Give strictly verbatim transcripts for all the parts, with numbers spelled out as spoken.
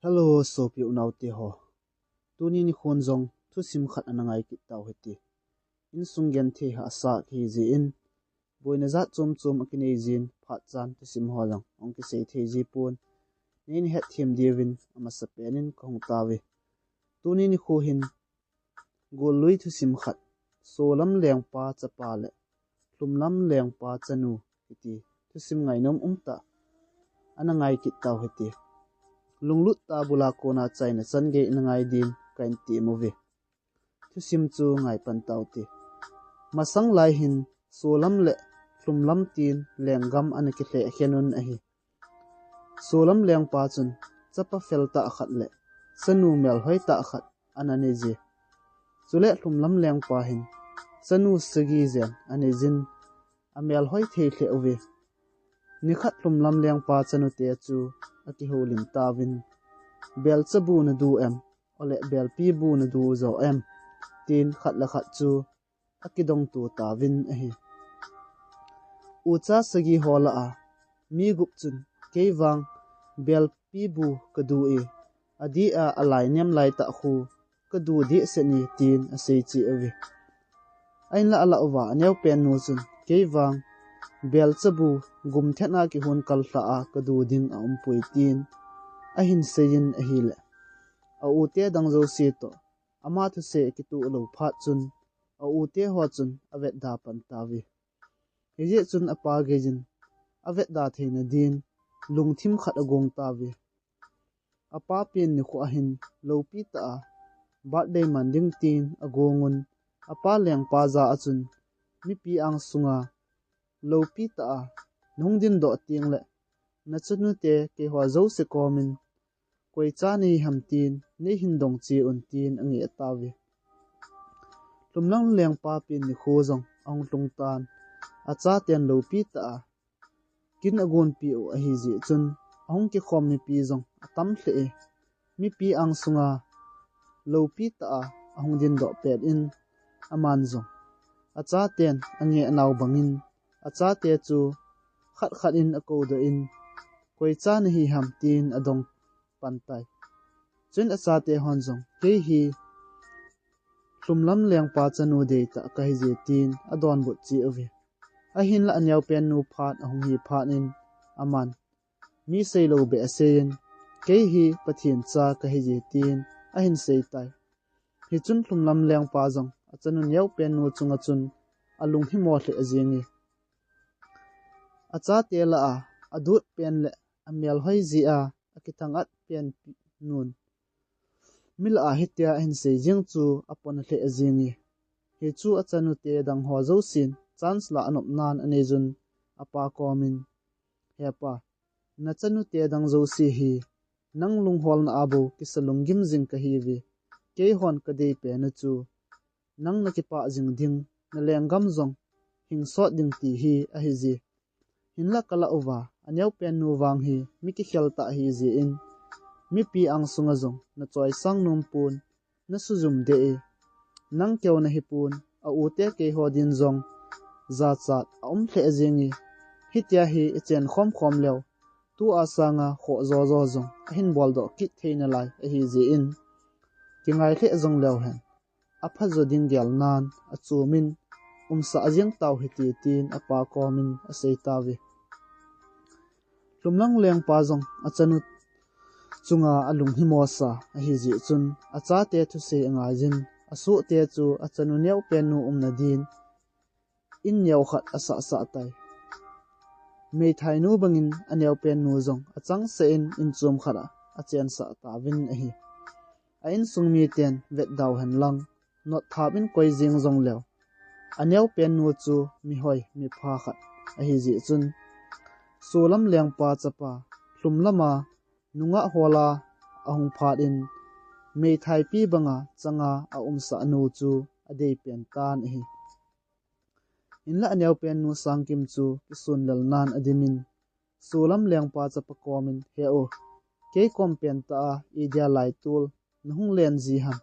Hello, sopi unaute ho. Tuni nikhon jong thusim khat ana ngai kit tau hite. Insung genthei hahsa kahi jeh in, boina jat chom chom akinei jin, phat chan thusim ho jong ahung kisei thei ji pon. Nei na hetthem diuvin amasapen in kahung tauve. Tuni nikho hin, Gollui thusim khat, Solam lengpa chapa le Lhumlam lengpa chanu, kiti thusim ngainom umtah ana ngai kit tau hite. Lunglut tah a bul a kona chaina chan gei ana ngai din kahin tem uve. Thusim chu ngai pan taute. Masang lai hin Solam le Lhumlam tin lenggam ana kilheh khen un ahi. Solam lengpa chun chapa fel tah khat le chanu melhoi tah khat ana nei je. Chule Lhumlam lengpa hin chanu sagi jen anei jin, amelhoi thei lheh uve. Nikhat Lhumlam lengpa chanute chu akihoulim tauvin, "Belcha bu nadu em, ole belpi bu nadu jo em?" tin khat le khat chu akidongto tauvin ahi. Ucha sagi ho lah a mi gup chun, "Kei vang belpi bu kadu e, adeh a alainem lai tah khu kadu deh seh e," tin asei cheh uve. Ahinlah alah uva aneopen nu chun, "Kei vang belcha bu gumthen a kihon kal lhah a kadu ding aumpoi," tin ahin seiyin ahile, a ute dang jouse toh ama thusei akitoh lou phat chun, a ute ho chun avetda pan tauve. Hijeh chun apa geiyin avetda theina din lungthim khat agong tauve. Apa pen nikho ahin loupi tah a birthday man ding tin agong un, apa lengpa jah a chun, "Mipi angsunga loupi tah a nahung dindoh tengle nachanute keiho jouse komin, 'Koi cha nahi ham?' tin neihin dong cheh un," tin angeh tauve. Lhumlam lengpa pen nikho jong ahung lhung tan, achaten loupi tah a kin agonpeh u ahijeh chun, ahung kikhom mipi jong atam lheh e. Mipi angsunga loupi tah a ahung dindoh pet in, aman jong achaten angeh nau bangin achate chu khat khat in akoudoh in, "Koi cha nahi ham?" tin adong pan tai. Chuin achate hon jong, "Kei hi Lhumlam lengpa chanu deitah kahi je," tin adonbut cheh uve. Ahinlah aneopen nu phat ahung hi phat in, aman mi seilou beh aseiyin, "Kei hi Pathen cha kahi je," tin ahin sei tai. Hichun Lhumlam lengpa jong achanu neopen nu chunga chun alunghimo lheh jenge. Achate lah a adut pen le amelhoi jeh a akithang-at pen nun mi lah a hitia ahin sei jeng chu apona lheh jenge. Hichu achanute dang ho jousen chance lah anop nan anei jun, apa komin, "He pa, nachanute dang jouse hi nang lungholna a bou kisa lunggim jing kahiuve. Keihon kadei pen u chu nang nakipah jing ding, nalenggam jong hingsot ding ti hi ahi je. Hinlah kalah uva, aneopen nu vang hi mi kikhel tah ahi jeh in, mipi angsunga jong nachoisang nom pon, nasujum deh e. Nang keu nahi pon, a ute keiho din jong jachat aum lheh jenge. Hitia hi ichen khom khom leu, tua sanga khoh jo jo jong ahin boldoh kit thei nalai ahi jeh in, kingai lheh jong leu hen, apha jo ding gel nan achom in umsah jeng tau hite," tin apa komin asei tauve. Lhumlam lengpa jong achanu chunga alunghimo sa ahi jeh chun, achate thusei angai jin, asohte chu achanu neopen nu umna din in neo khat asah sah tai. Meithai nu bangin aneopen nu jong achangseh in inchom khat a achensah tauvin ahi. A insung miten vetdau hen lang, notthap in koi jeng jong leu, aneopen nu chu mihoi mipha khat ahi jeh chun, Solam lengpa chapa Lhumlam a nungah hol a ahung phat in, meithaipi banga changa aumsah nu chu adei pen tan ahi. Hinlah aneopen nu sangkim chu kisun lel nan adimin, Solam lengpa chapa komin, "He u, kei kom pen tah a idia laitol nahung len ji ham?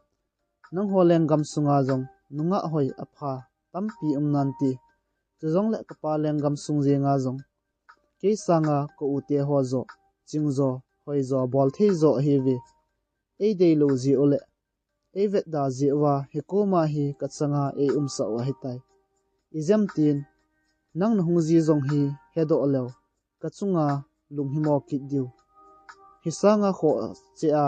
Nangho lenggam sunga jong nungah hoi apha tampi um nante. Chujongle kapa lenggam sung jenga jong kei sanga ka ute ho jo, ching jo, hoijo bol thei jo ahiuve. Ei deilou jeh u le ei vetda jeh uva hikoma hi kachanga ei umsah u ahitai. Ijemtin, nang nahung ji jong hi hedoh leu, kachunga lunghimo kit diu. Hisanga khoh cheh a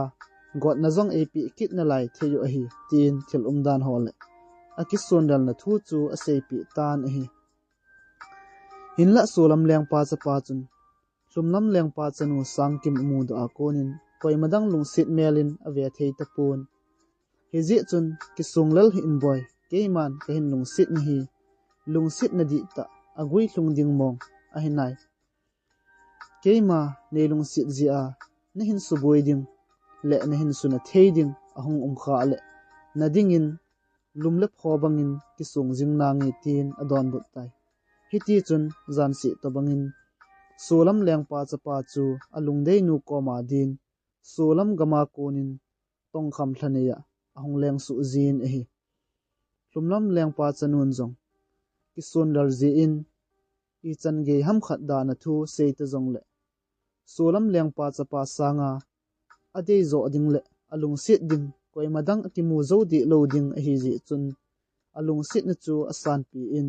gotna jong eipeh kit nalai thei u ahi, tin thil umdan ho le akisonlelna thu chu aseipeh tan ahi. Hinlah Solam lengpa chapa chun Lhumlam lengpa chanu Sangkim amudoh a konin koima dang lungset melin ave thei tapon. Hijeh chun, kisonglel hih in boi, keiman kahin lungset nahi, lungsetna dihtah a guilhung ding mong ahi nai. Keima nei lungset jeh a nahin suboi ding le nahin suna thei ding ahung um khah le, nadingin lum le pho bangin kisong jing nange, tin adonbut tai. Hitichun, jan seh tobangin Solam lengpa chapa chu alungdeinu koma din Solam gama konin Tongkham lhanei a ahung lengsuh jin ahi. Lhumlam lengpa chanun jong kisonlel jeh in ichan gei ham khat dana thu seita jongle, Solam lengpa chapa sanga adeijoh ding le alungset ding koima dang akimu jou deh lou ding ahijeh chun, alungsetna chu asanpi in,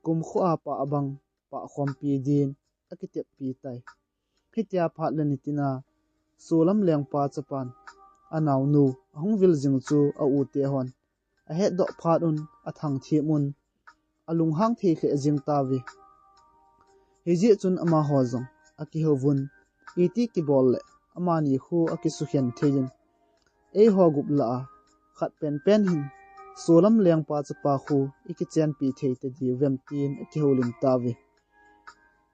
kumkho a pah bang pah khompi din akiteppi tai. Hitia phat le nitina Solam lengpa chapan anaonu ahung vil jing chu a-u te hon ahetdoh phat un, athangthim un, alunghang thei lheh jeng tauve. Hijeh chun amaho jong akihouvun, iti kibol le amani khu akisukhen thei in, eiho gup lah a khat penpen hin Solam lengpa chapa khu ikichenpi thei tadiuvem, tin akihoulim tauve.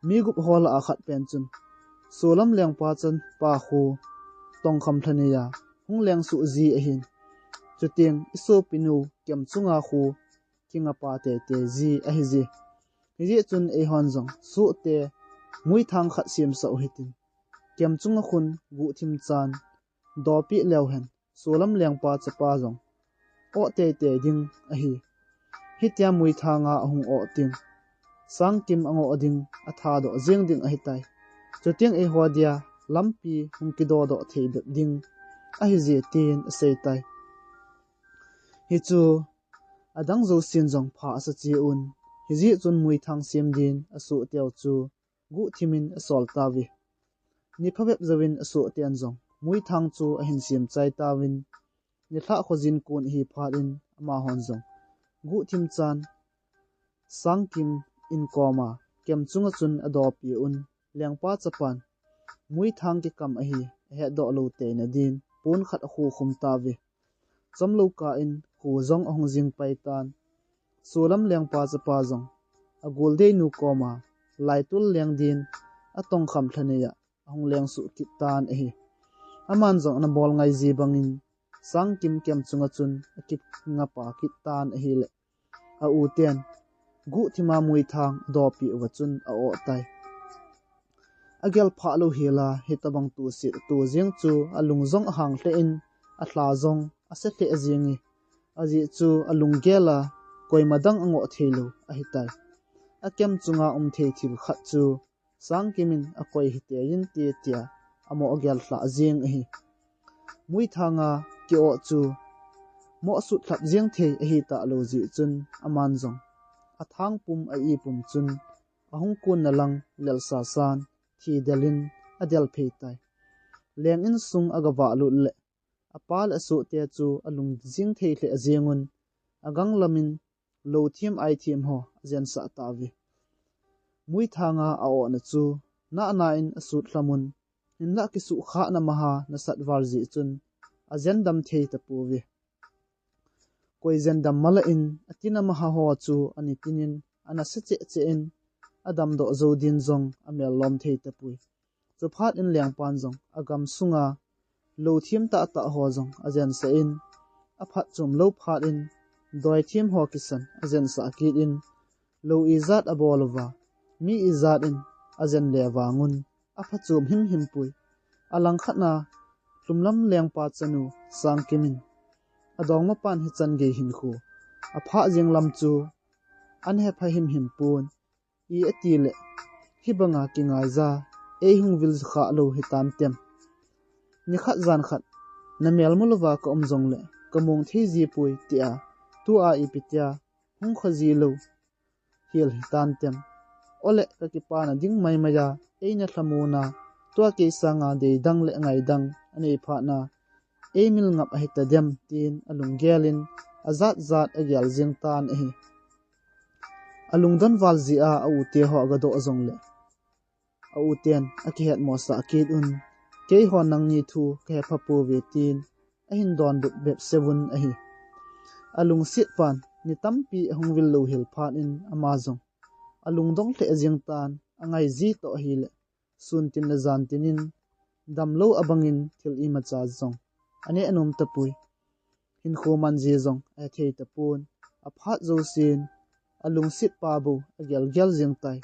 Mi gup ho lah a khat pen chun, Solam lengpa chapa khu Tongkham lhanei a hung lengsuh ji ahin, chuteng isopinu Kemchunga khu kingapa teitei ji ahije. Hijeh chun eihon jong sohte muithang khat semsah u hitin, Kemchunga khun guhthim chan dopeh leu hen, Solam lengpa chapa jong oh teitei ding ahi. Hitia muithanga ahung oh teng, Sangkim angoh ding athadoh jeng ding ahitai. Chuteng eiho dia lampi hung kidodoh thei bep ding ahije, tin aseitai. Hichu adang jousen jong pha asa cheh un, hijeh chun muithang sem din asohteu chu guhthim in asol tauve. Ni phabep jouvin asohten jong muithang chu ahin sem chai tauvin, nilhah khojin kon ahi phat in amahon jong guhthim chan Sangkim in koma Kemchunga chun adopeh un, lengpa chapan muithang kikam ahi ahetdoh lou teina din pon khat akhukhum tauve. Chomlou kah in kho jong ahung jing pai tan. Solam lengpa chapa jong agoldeinu koma laitol leng din aTongkham lhanei a ahung lengsuh kit tan ahi. Aman jong anabol ngai ji bangin Sangkim Kemchunga chun akingapa kit tan ahile, a-u ten guhthima muithang adopeh uva chun a-oh tai. Agel phah lou hela hitobang toset ato jeng chu alung jong ahang lheh in, alha jong ase lheh jenge. Ajeh chu alunggel a koima dang angoh theilou ahitai. Akemchunga um thei thil khat chu Sangkim in akoi hite inte tia amoh agel lhah jeng ahi. Muithanga ki-oh chu moh sutlhap jeng thei ahi talou jeh chun aman jong athang pum a-i pum chun ahung konna lang lelsa san thidel in adel phei tai. Leng in sung agavah lut le apa le asohte chu alung jing thei lheh jeng un, aganglam in lou them ai them ho ajensah tauve. Muithanga a-ohna chu nahna in asutlham un, hinlah kisuhkhahna maha nasat val jeh chun ajen dam thei tapouve. Koi jen dam malah in atina maha ho chu anitin in anasa cheh cheh in adamdoh jou din jong amellom thei tapoi. Chuphat in lengpan jong agam sunga lou them tahtah ho jong ajensah in, aphatchom lou phat in doi them ho kisan ajensah kit in, lou ijat abol uva mi ijat in ajen le vang un aphachom himhim poi. Alangkhat na Lhumlam lengpa chanu Sangkim in adongma pan hichan gei hinkho aphah jeng lam chu ana hepha himhim pon, i ati le hibanga kingaija eihung vil khah lou hitan tem. Nikhat jan khat, na melmu louva ka um jongle, ka mong thei ji poi tia, tua ipi tia, hung kha ji lou hel hitan tem. Ole ka kipana ding maimai a, eina lhamona, tua kei sanga deidang le ngaidang anei phatna, ei mil ngap ahi tadem, tin alunggel in ajat jat agel jing tan ahi. Alungdon val jeh a a u te ho aga doh jongle, a u ten akihet mosah kit un, kei ho nangni thu ka hepha pouve, tin ahin donbut bep seuvin ahi. Alungset pan ni tampi ahung vil lou hel phat in ama jong alungdong lheh jing tan, angai ji toh ahile, sun tin le jan tin in damlou abangin thil imacha jong aneh anom tapoi. Hinkho man ji jong ahethei tapon, aphat jousen alungset pa bou agel gel jing tai.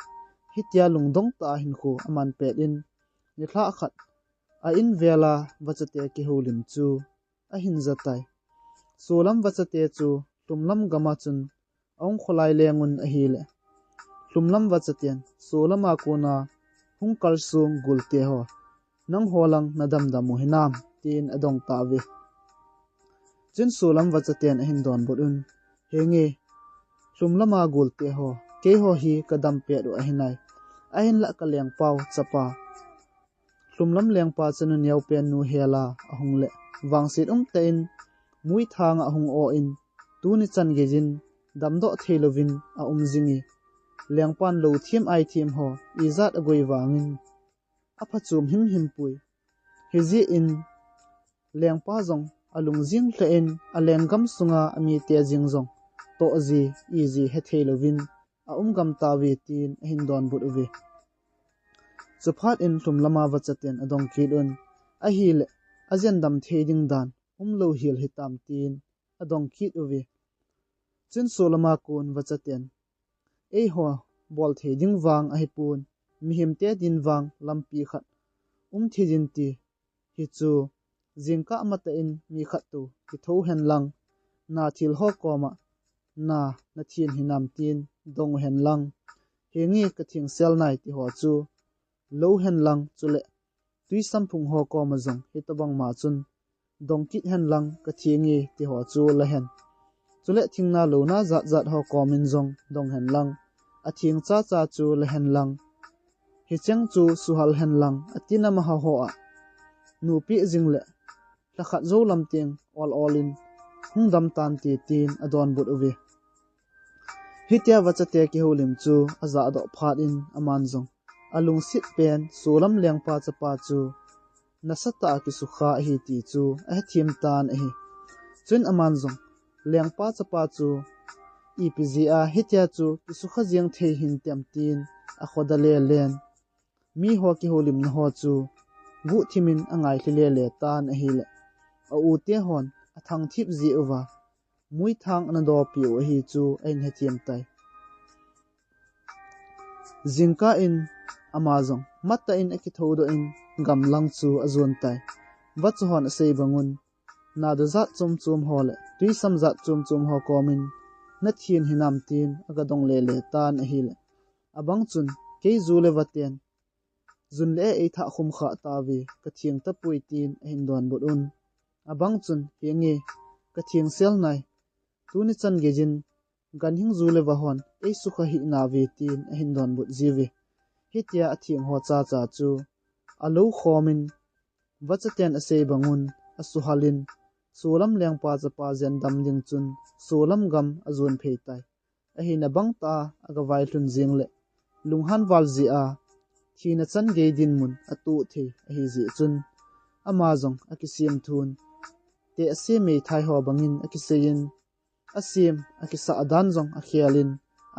Hitia lungdong tah a hinkho aman pet in, nilhah khat a in vel a vachate kihoulim chu ahin ja tai. Solam vachate chu lhumlam gam a chun ahung kholai leng un ahile, lhumlam vachaten solam a kona hung kalsong golte ho, nangho lang nadam dam u hinam, tin adong tauve. Chun solam vachaten ahin donbut un, henge, lhumlam a golte ho, keiho hi kadam pet u ahi nai. Ahinlah ka lengpau chapa, lhumlam lengpa chanu neopen nu hel a ahung le, vangset umtah in muithang a ahung o in, tuni chan geiyin damdoh thei louvin aum jing e. Lengpan lou them ai them ho ijat agoi vangin aphachom himhim poi. Hijeh in lengpa jong alung jing lheh in, alenggam sunga amite jing jong toh ji, iji hethei louvin aum gam tauve, tin ahin donbut uve. Chuphat in lhumlam a vachaten adong kit un, ahile, ajen dam thei ding dan umlou hel hitam, tin adong kit uve. Chun solam a kon vachaten, eiho bol thei ding vang ahipon, mihemte din vang lampi khat um thei din ti, hichu jingkah matah in mi khat toh kitho hen lang, na thil ho koma na nathin hinam, tin dong hen lang, henge, ka thengsel nai ti ho chu lou hen lang, chule twisamphung ho koma jong hitobang ma chun dong kit hen lang, ka theng e ti ho chu la hen. Chule thingna louna jat jat ho komin jong dong hen lang, atheng chacha chu la hen lang, hicheng chu suhal hen lang, atina maha ho a nupi jing le lhakhat jou lam teng ol ol in hung dam tante, tin adonbut uve. Hitia vachate kihoulim chu ajahdoh phat in aman jong alungset pen solam lengpa chapa chu nasatah a kisukha ahi ti chu ahethem tan ahi. Chun aman jong lengpa chapa chu ipi jeh a hitia chu kisukha jeng thei hintem, tin akhoda lelen, miho kihoulimna ho chu guhthim in angailhi lele tan ahile, a u te hon athangthip jeh uva muithang ana dopi u ahi chu ahin hethem tai. Jingkah in ama jong matah in akithodoh in gamlang chu ajon tai. Vacha hon asei bang un, nadu jat chom chom ho le twisam jat chom chom ho komin nathin hinam, tin aga dong lele tan ahile, abang chun, kei ju le vaten jun le ei thah khum kha tauve, ka theng tapoi, tin ahin donbut un. Abang chun, henge, ka thengsel nai, tuni chan geiyin ganhing ju le va hon ei sukha hih nauve, tin ahin donbut jiuve. Hitia atheng ho chacha chu alou khomin, vachaten asei bang un asuhal in, solam lengpa chapa jen dam ding chun solam gam ajon phei tai. Ahina bang tah a aga vailhun jing le, lunghan val jeh a thina chan gei dinmun atoh thei ahi jeh chun, ama jong akisem thun, tehse meithai ho bangin akisei in, asem akisah dan jong akhel in,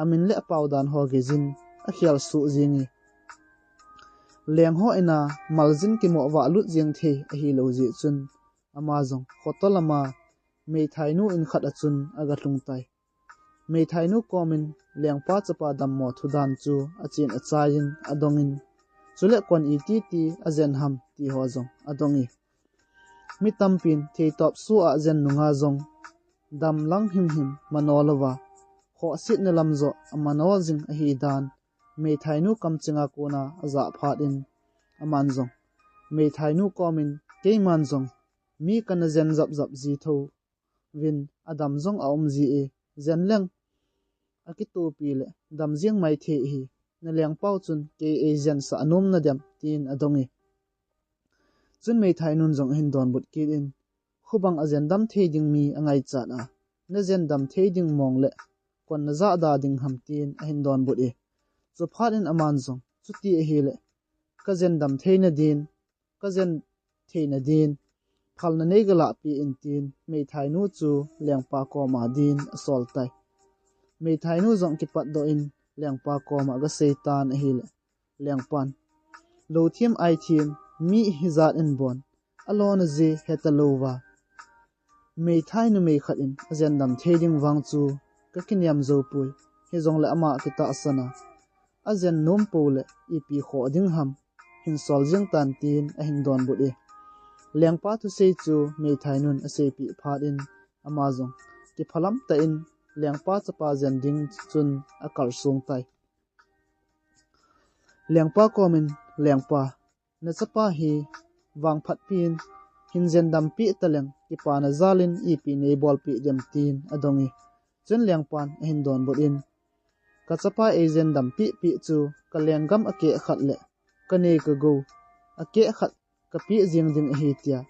amin le apao dan ho geiyin akhel suh jing e. Leng ho in a maljin kimoh vah lut jeng thei ahilou jeh chun, ama jong khotol lama meithainu in khat a chun aga lhung tai. Meithainu komin lengpa chapa dammo thudan chu achen achai in adong in, chule kon iti ti ajen ham ti ho jong adong e. Mi tampin theitop sua ajen nunga jong damlang himhim mano louva, khohsetna lam joh amano jing ahi dan meithainu kamchenga kona ajah phat in, aman jong meithainu komin Keiman jong mi kana jen japjap ji tho vin, adam jong aum ji e, jen leng akitopi le dam jeng mai thei ahi, na lengpau chun kei eijensah nom nadem, tin adong e. Chun meithainun jong ahin donbut kit in, khubang ajen dam thei ding mi angaichat a, najen dam thei ding mong le kon najahda ding ham, tin ahin donbut e. Chuphat in aman jong, chuti ahile kajen dam theina din, kajen theina din phalna nei galahpeh in, tin meithainu chu lengpa koma din asol tai. Meithainu jong kipatdoh in lengpa koma agasei tan ahile, lengpan, louthem aithem, mi hijat in bon alona ji hetalouva, meithai numei khat in ajen dam thei ding vang chu kakinem jou poi. Hijongle ama kitahsan a, ajen nom pou le ipi khoh ding ham, hin sol jeng tan, tin ahin donbut e. Lengpa thusei chu meithainun aseipeh phat in, ama jong kiphalam tah in lengpa chapa jen ding chun akalsong tai. Lengpa komin, lengpa, nachapa hi vangphatpi in hin jen dampeh taleng, kipana jal in ipi neibolpeh dem, tin adong e. Chun lengpan ahin donbut in, kachapa eijen dampeh peh chu kalenggam akeh khat le kanei kagou akeh khat kapeh jeng ding ahi, tia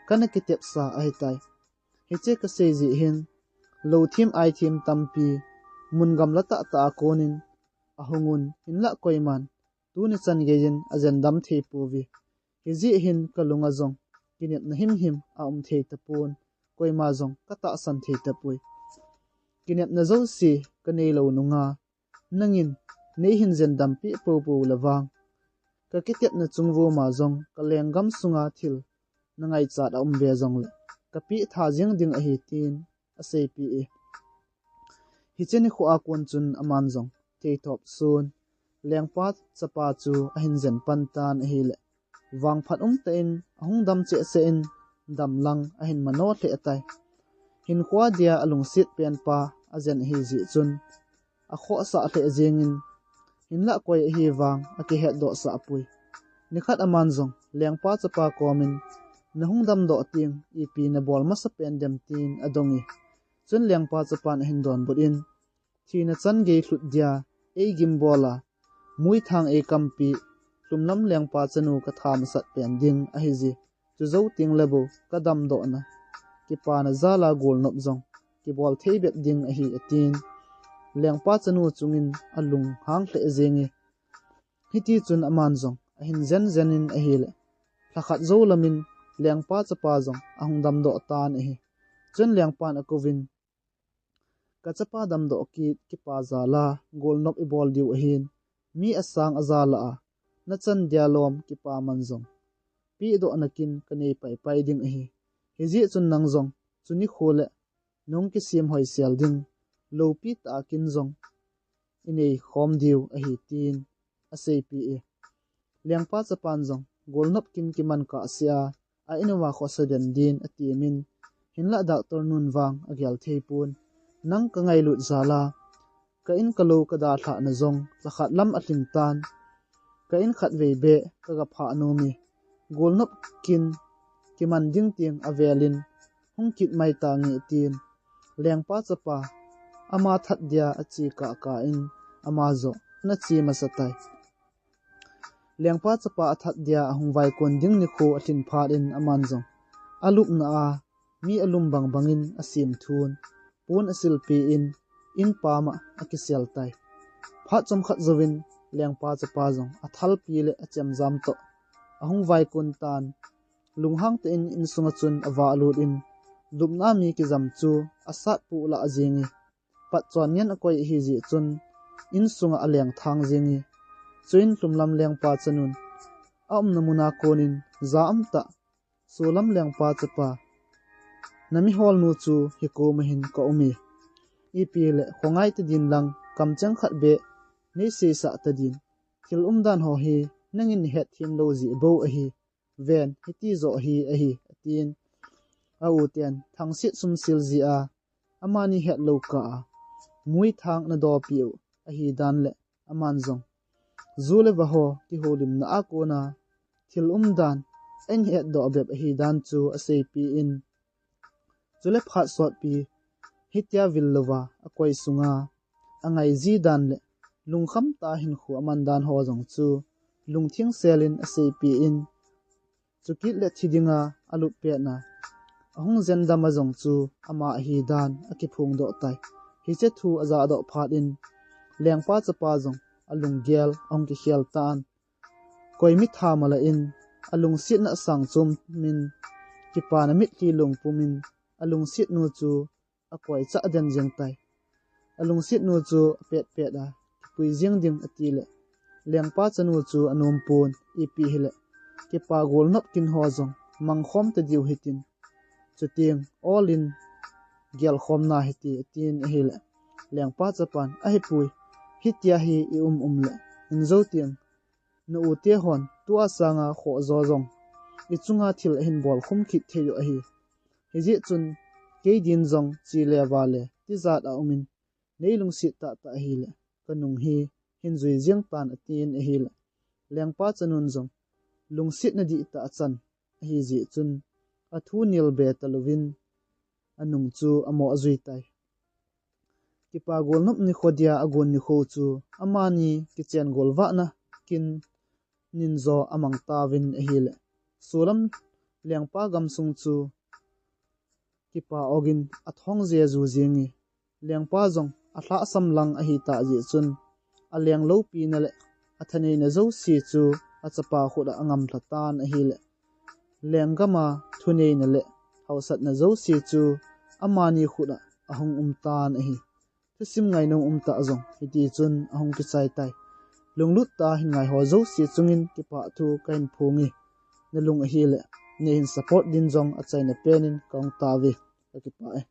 kana kitepsa ahitai. Hiche kasei jeh hin, louthem aithem tampi mun gamla tahtah a konin ahung un, hinlah koiman tuni chan geiyin ajen dam thei pouve. Hijeh hin kalunga jong kinepna himhim aum thei tapon, koima jong katahsan thei tapoi. Kinepna jouse kanei lou nunga nangin neihin jen dampeh poupou le vang, kakitepna chungvuma jong kalenggam sunga thil nangaichat aum ve jongle kapeh tha jeng ding ahi, tin aseipeh e. Hiche nikho a kon chun aman jong theithop sun lengpa chapa chu ahin jen pan tan ahile, vangphat umtah in ahung dam chehseh in, damlang ahin mano lheh tai. Hinkhoa dia alungset penpa ajen ahijeh chun akhohsah lheh jengin, hinlah koi ahi vang akihetdohsah poi. Nikhat aman jong lengpa chapa komin, nahung damdoh teng ipi nabol masapen dem, tin adong e. Chun lengpa chapan ahin donbut in, thina chan gei lhut dia eigimbola, muithang eikampi, lhumlam lengpa chanu katha masat pen ding ahije. Chujou tengle bou kadamdohna, kipana jal a golnop jong kibol thei bep ding ahi, atin. Lengpa chanu chungin alunghang lheh jenge. Hitichun aman jong ahin jen jen in ahile, lhakhat jou lamin lengpa chapa jong ahung damdoh tan ahi. Chun lengpan akouvin, kachapa damdoh kit kipa jal a golnop ibol diu ahin, mi asang aja lah a nachan dia lom kipaman jong pehdohna kin kanei paipai ding ahi. Hijeh chun nang jong chuni kho le nahung kisem hoisel ding loupitah a kin jong inei khom diu ahi, tin aseipeh e. Lengpa chapan jong golnop kin kiman kahsea a-in uva khosa den din atemin, hinlah doctor nun vang agel theipon, nang kangailut jal a ka-in kalou kadalhahna jong lhakhat lam alhingtan, ka-in khatvei beh kagaphah nome. Golnop kin kiman ding teng avelin hung kit mai tange, tin lengpa chapa ama that dia ache kahkah in ama joh ana che masatai. Lengpa chapa athat dia ahung vaikon ding nikho alhin phat in aman jong alupna a mi alum bangbangin asemthun, pon asilpeh in, in pam a akisel tai. Phat chomkhat jouvin lengpa chapa jong athalpi le achemjam toh ahung vaikon tan, lunghang tah in insunga chun avahlut in, lupna a mi kijam chu asat poh lah jenge. Patchon ngen akoi ahijeh chun insunga alengthang jenge. Chuin lhumlam lengpa chanun aumna muna konin ja umtah solam lengpa chapa, namiholnu chu hikoma hin kaume. Ipi le khongai tadin lang kamcheng khat beh neiseisah tadin, thil umdan ho hi nangin nahetthem lou jeh bou ahi. Ven, hiti joh hi ahi, atin. A-u ten thangset sumsil jeh a amani hetlou kah a, muithang nadopeh u ahidan le aman jong ju le vaho kihoulimna a kona thil umdan ahin hetdoh bep ahi dan chu aseipeh in, chule phat sotpi hitia vil louva akoi sunga angaiji dan le lungkham tah a hinkho aman dan ho jong chu lungtheng sel in aseipeh in, chukit le thi dinga alut petna ahung jendam a jong chu ama ahi dan akiphongdoh tai. Hiche thu ajahdoh phat in lengpa chapa jong alunggel ahung kikhel tan. Koi mi thamala in alungsetna asang chom in, kipana mitlhi lungpum in alungsetnu chu akoichah den jeng tai. Alungsetnu chu apetpet a kipui jeng ding ati le, lengpa chanu chu anompon, ipi hile kipa golnop kin ho jong mangkhom tadiu hitin, chuteng ol in gelkhom nahite atin ahile, lengpa chapan, ahipoi, hitia hi i um um le in jou teng, na u te hon tua sanga khoh jo jong i chunga thil ahin bol khum kit thei u ahi. Hijeh chun kei din jong che le vale tijat a um in, nei lungset tahtah ahile kanung hi hin jui jeng tan atin ahile, lengpa chanun jong lungsetna dihtah achan ahijeh chun athu nilbe talouvin anung chu amo ajui tai. Kipa golnop nikho dia agon nikho chu amani kichen golvahna kin ninjo amang tauvin ahile, solam lengpa gamsung chu kipa ogin athong jeju jenge. Lengpa jong alhahsam lang ahitah jeh chun aleng loupina le athaneina jouse chu achapa khut a angamlha tan ahile, lenggam a thuneina le haosatna jouse chu amani khut a ahung um tan ahi. Thusim ngainom umtah jong hitichun ahung kichai tai. Lunglut tah a hin ngai ho jouse chungin kipah thu kahin phonge. Nalung ahile neihin support din jong achaina pen in kahung tauve. Kakipah e.